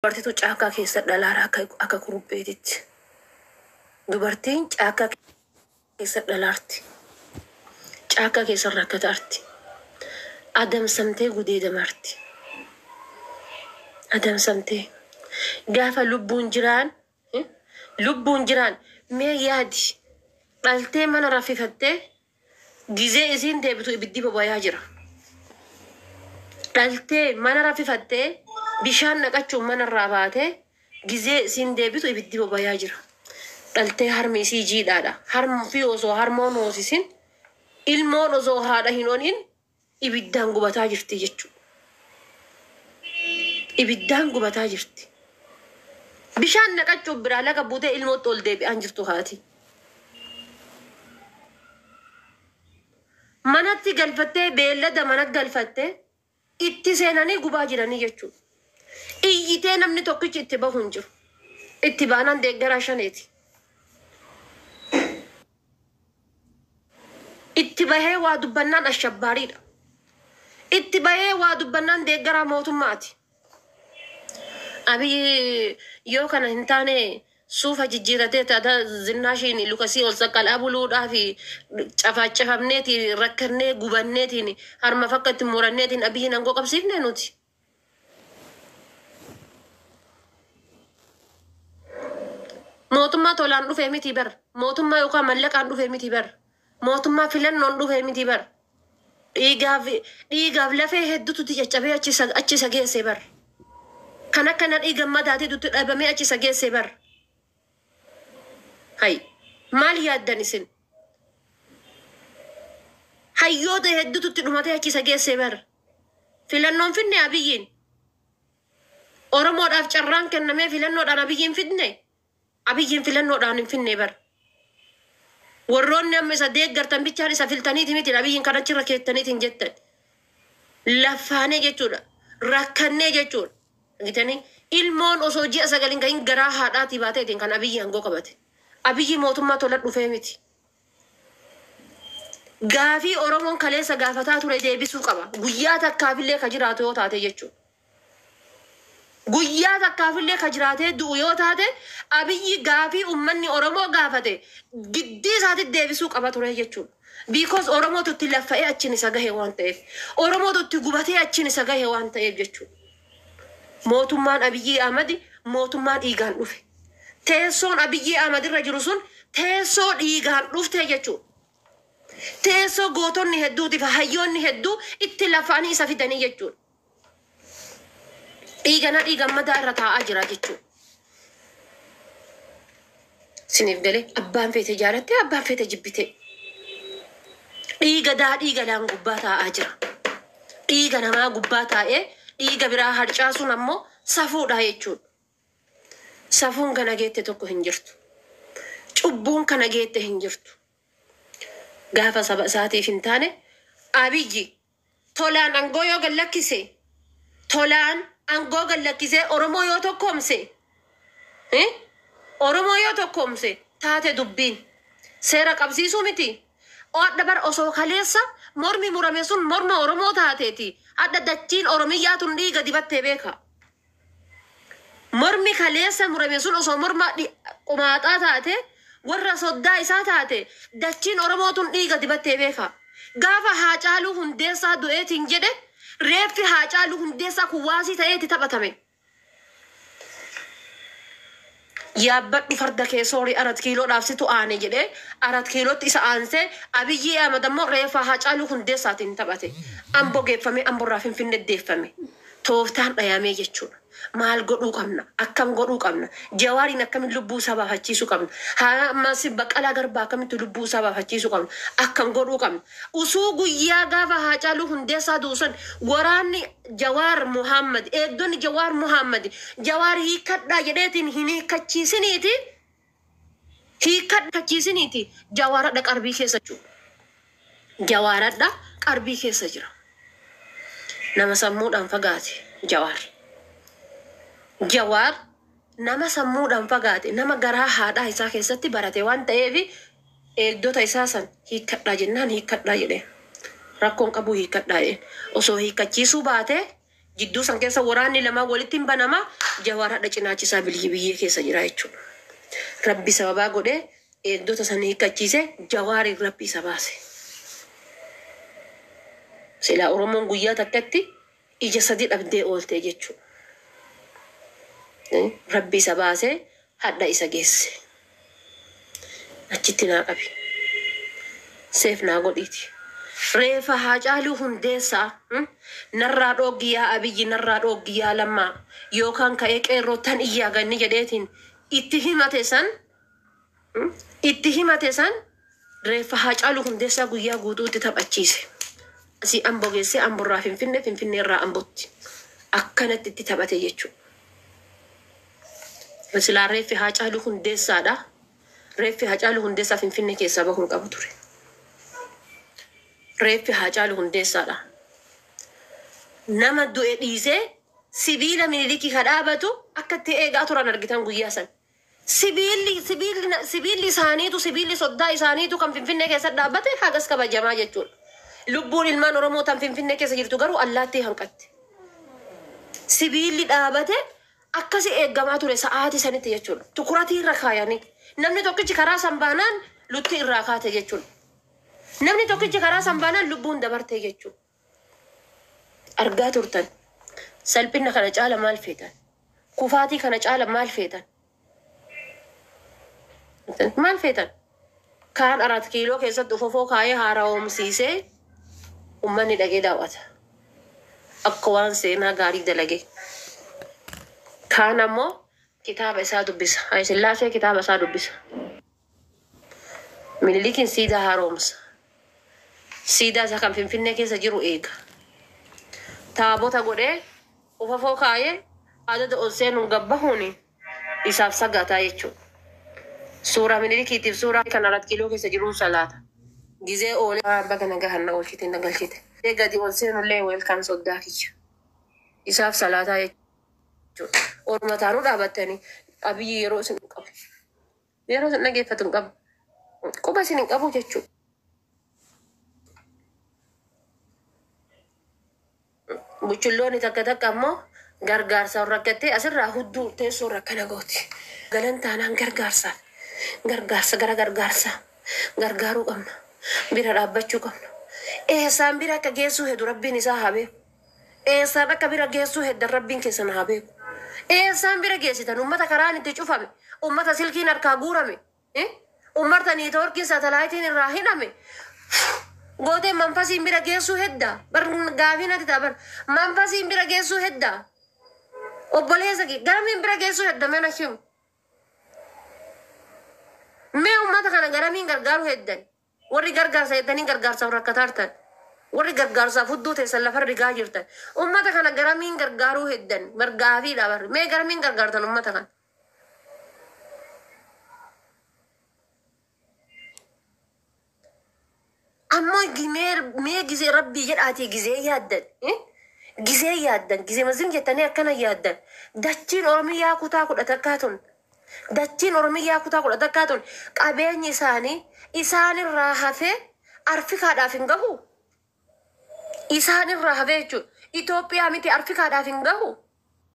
Dubartiitu caakkaa keessa dhalaara akka kurupheetitti. Dubartiin caakkaa keessa dhalaarti. Caakkaa keessa rakkataarti. Adamsamtee gudeedamarti. Adamsamtee. Gaafa lubbuun jiraan lubbuun jiraan mee yaadi dhaltee mana raffifattee gizee isiin deebitu ibiddi bobayaa jira. Dhaltee mana raffifattee bishaan naqachuun manarraa baatee gizee isiin deebitu ibiddi bobayaa jira. Dhaltee harmi isii jiidhaadha. Harmi fi osoo harmoon hoosisin ilmoon osoo haadha hin onin ibiddaan gubataa jirti jechuudha. Ibiddaan gubataa jirti. Bishaan naqachuuf biraa laga buutee ilmootti ol deebi'aan jirtu haati. Manatti galfattee beellada manatti galfattee itti seenanii gubaa jiranii jechuudha. Iyyitee namni tokkichi itti bahu hin jiru. Itti baanaan deeggaraa shaneeti. Itti bahee waa dubbannaan ashabbaariidha. Itti bahee waa dubbannaan deeggaraa mootummaati. Abiyyi yoo kana hin taane suufa jijjiiratee taata zinnaashiin lukasii ol saqqalaa buluudhaa fi cafaacafamneetiin rakkannee gubanneetiin harma fakka itti muranneetiin Abiyyiin aangoo qabsiifne nuti. Mootummaa tolaan dhufee miti bar. Mootummaa yookaan mallaqaan dhufee miti bar. Mootummaa filannoon dhufee miti bar. Dhiigaaf lafee hedduutu caccabee achi isa geesse bar. Kan akka nadhii gammadaatiitu dhabamee achi isa geesse bar. Hay maal yaaddan isin? Hayyoota hedduutu itti dhumatee achi isa geesse bar. Filannoon finne Abiyyiin. Oromoodhaaf carraan kennamee filannoodhaan Abiyyiin fidne. Abiyyiin filannoodhaan hin finne bar. Warroonni amma isa deeggartan bichaan isa filtaniiti miti Abiyyiin kan achirra keettaniitiin jettan. Laffaanee jechuudha. Rakkannee jechuudha. Argitanii ilmoon osoo ji'a 9 hin gahin garaa haadhaatii baateetiin kan Abiyyi aangoo qabate. Abiyyi mootummaa tola dhufee miti. Gaafii Oromoon kaleessa gaafataa ture deebisuu qaba. Guyyaa takkaafillee ka jiraatu yoo taate jechuudha. Guyyaa takkaafillee ka jiraatee du'u yoo taate Abiyyi gaafii uummanni Oromoo gaafate giddii isaatti deebisuu qaba ture jechuudha. Because Oromootu itti laffa'ee achiin isa gahe waan ta'eef. Oromootu itti gubatee achiin isa gahe waan ta'eef jechuudha. Mootummaan Abiyyi Ahmad mootummaa dhiigaan dhufe. Teessoon Abiyyi Ahmad irra jiru sun teessoo dhiigaan dhufte jechuudha. Teessoo gootonni hedduutiif hayyoonni hedduu itti lafa'anii isa fidanii jechuudha. Dhiiga nadhii gammadaa irra taa'aa jira jechuudha. Siniif galee abbaan feete jaalattee abbaan feete jibbite. Dhiiga daadhii galaan gubbaa taa'aa jira. Dhiiga namaa gubbaa taa'ee dhiiga biraa harcaasuun ammoo safuudha jechuudha. Safuun kana geette tokko hin jirtu. Cubbuun kana geette hin jirtu. Gaafa saba isaatiif hin taane Abiyyi tolaan aangoo yoo gad lakkise tolaan aangoo gad lakkisee Oromoo yoo tokkoomse Oromoo yoo tokkoomse taate dubbiin seera qabsiisuu miti. Adda bar osoo kaleessa mormi murame sun morma Oromoo taateeti. Adda dachiin Oromiyyaa tun dhiiga dibattee beeka. Mormi kaleessa murame sun osoo morma qumaaxaa taate warra soddaa isaa taate dachiin Oromoo tun dhiiga dibattee beeka. Gaafa Haacaaluu Hundeessaa du'eetiin jedhe reeffi Haacaaluu Hundeessaa kuwaasii ta'eeti taphatame. Yaabbadhu farda kee soorii Arat Kiiloodhaaf situ aane jedhee Arat Kiilootti isa aansee Abiyyii Ahmad ammoo reeffa Haacaaluu Hundeessaatiin taphate. Ambo geeffamee Amborraa Finfinnee deeffame. Tooftaan dhayamee jechuudha. Maal godhuu qabna? Akkam godhuu qabna? Jawaariin akkamitti lubbuu isaa baafachiisuu qabna? Ammas Baqqalaa Garbaa akkamitti lubbuu isaa baafachiisuu qabna? Akkam godhuu qabna? Usuu guyyaa gaafa Haacaaluu Hundeessaa du'u san waraanni Jawaar Muhammad, eegdonni Jawaar Muhammad, Jawaar hiikkadhaa jedheetiin hin hiikkachiisiniiti hiikkachiisiniiti Jawaaradha qarbii keessa jiru. Jawaaradha qarbii keessa jira. Nama sammuudhaan fagaate Jawaar. Jawaar nama sammuudhaan fagaate nama garaa haadhaa isaa keessatti barate waan ta'eef eegdota isaa san hiikkadhaa jennaan hiikkadhaa jedhee. Rakkoon qabu hiikkadhaa jedhee. Osoo hiikkachiisuu baate Jidduu san keessa waraanni lamaa walitti hin banama. Jawaar hadha cinaachisaa bilyi biyyee keessa jira jechuudha. Rabbi sababaa godhee eegdota san hiikkachiise, Jawaariin Rabbi isa baase. Silaa Oromoon guyyaa takkatti ija sadi dhabdee oolte jechuudha. Rabbi isa baasee hadha isa geesse. Achitti naa qabi. Seef naa godhiiti. Reefa Haacaaluu Hundeessaa narraa dhooggi yaa Abiyyi, narraa dhooggi yaa Lammaa, yookaan ka'ee qeerroo tan iyyaa ganni jedheetiin itti himate san, itti himate san, reeffa Haacaaluu Hundeessaa guyyaa guutuutti taphachiise. Asii Amboo geessee, Amborraa Finfinnee, Finfinnee irraa Ambootti. Akkanatti itti taphate jechuudha. Silaa reeffi Haacaaluu Hundeessaadha. Reeffi Haacaaluu Hundeessaa Finfinnee keessaa bahuu hin qabu ture. Reeffi Haacaaluu Hundeessaadha. Nama du'e dhiisee sibiila Minilikii ka dhaabatu akka itti eegaa turan argitan guyyaa san. Sibiilli isaaniitu, sibiilli soddaa isaaniitu kan Finfinnee keessa dhaabbate hagas kabajamaa jechuudha. Lubbuun ilmaan Oromoo tan Finfinnee keessa jirtu garuu allaattii hanqatte. Sibiilli dhaabate akkasi eeggamaa ture sa'aatii sanitti jechuudha. Tukuratii irra kaayanii namni tokkichi karaa san baanaan lutti irraa kaate jechuudha. Namni tokkichi karaa san baanaan lubbuun dabarte jechuudha. Argaa turtan. Salphina kana caala maal feetan? Kufaatii kana caala maal feetan? Maal feetan? Kaan Arat Kiiloo keessatti ufofoo kaayee haara'oomsiisee uummanni dhagee daawwata. Akka waan seenaa gaarii dalage. Kaan ammoo kitaaba isaa dubbisa. Hayisillaasee kitaaba isaa dubbisa. Minilikiin siidaa haaromsa. Siidaa isaa kan Finfinnee keessa jiru eega. Taabota godhee ufafoo kaayee adada ol seenuun gabbahuun isaaf sagataa jechuudha. Suuraa Minilikiitiif suuraa kan Arat Kiiloo keessa jiruun salaata. Gizee oolee baga nagaa na oolchite na galchite. Gadi ol seenullee welcome soddaa kiyya. Isaaf salaataa jechuudha. Orma taanuu dhaabattanii Abiyyi yeroo isin hin qabu. Yeroo isin dhageeffatu hin qabu. Quba isin hin qabu jechuudha. Buchulloonni takka takka ammoo gargaarsaan rakkattee asirraa hudduu teessoo rakkana gooti. Galan taanaan gargaarsaaf. Gargaarsa gara gargaarsaa. Gargaaruu qabna. Bira dhaabbachuu qabna. Eessaan bira akka geessuu hedu Rabbiin isaa haa beeku. Eessaan akka bira geessuu heddan Rabbiin keessan haa beeku. Eessaan bira geessitan ummata karaan itti cufame, ummata silkiin harkaa guurame, ummata niitoorkiin saatalaayitiin irraa hidhame. Gootee manfasiin bira geessuu hedda. Bar gaafii natti ta'a bar. Manfasiin bira geessuu hedda. Obboleessa kee garamiin bira geessuu hedda mana himu. Mee ummata kana garamiin gargaaruu heddan? Warri gargaarsa heddanii gargaarsaaf rakkataa jirtan. Warri gargaarsaaf hudduu teessan lafarra rigaa jirtan. Ummata kana garamiin gargaaruu heddan? Bar gaafiidha bar. Mee garamiin gargaartan ummata kana? Ammoo mee gizee Rabbii jedhaatii gizee yaaddan. Gizee yaaddan, gizee mazim jettanii akkana yaaddan. Dachiin Oromiyaa kutaa 11 tun. Dachiin Oromiyaa kutaa 11 tun qabeenyi isaanii isaanirraa hafee Afrikaadhaaf hin gahu. Isaanirraa hafee jechuudha. Itoophiyaa miti, Afrikaadhaaf hin gahu.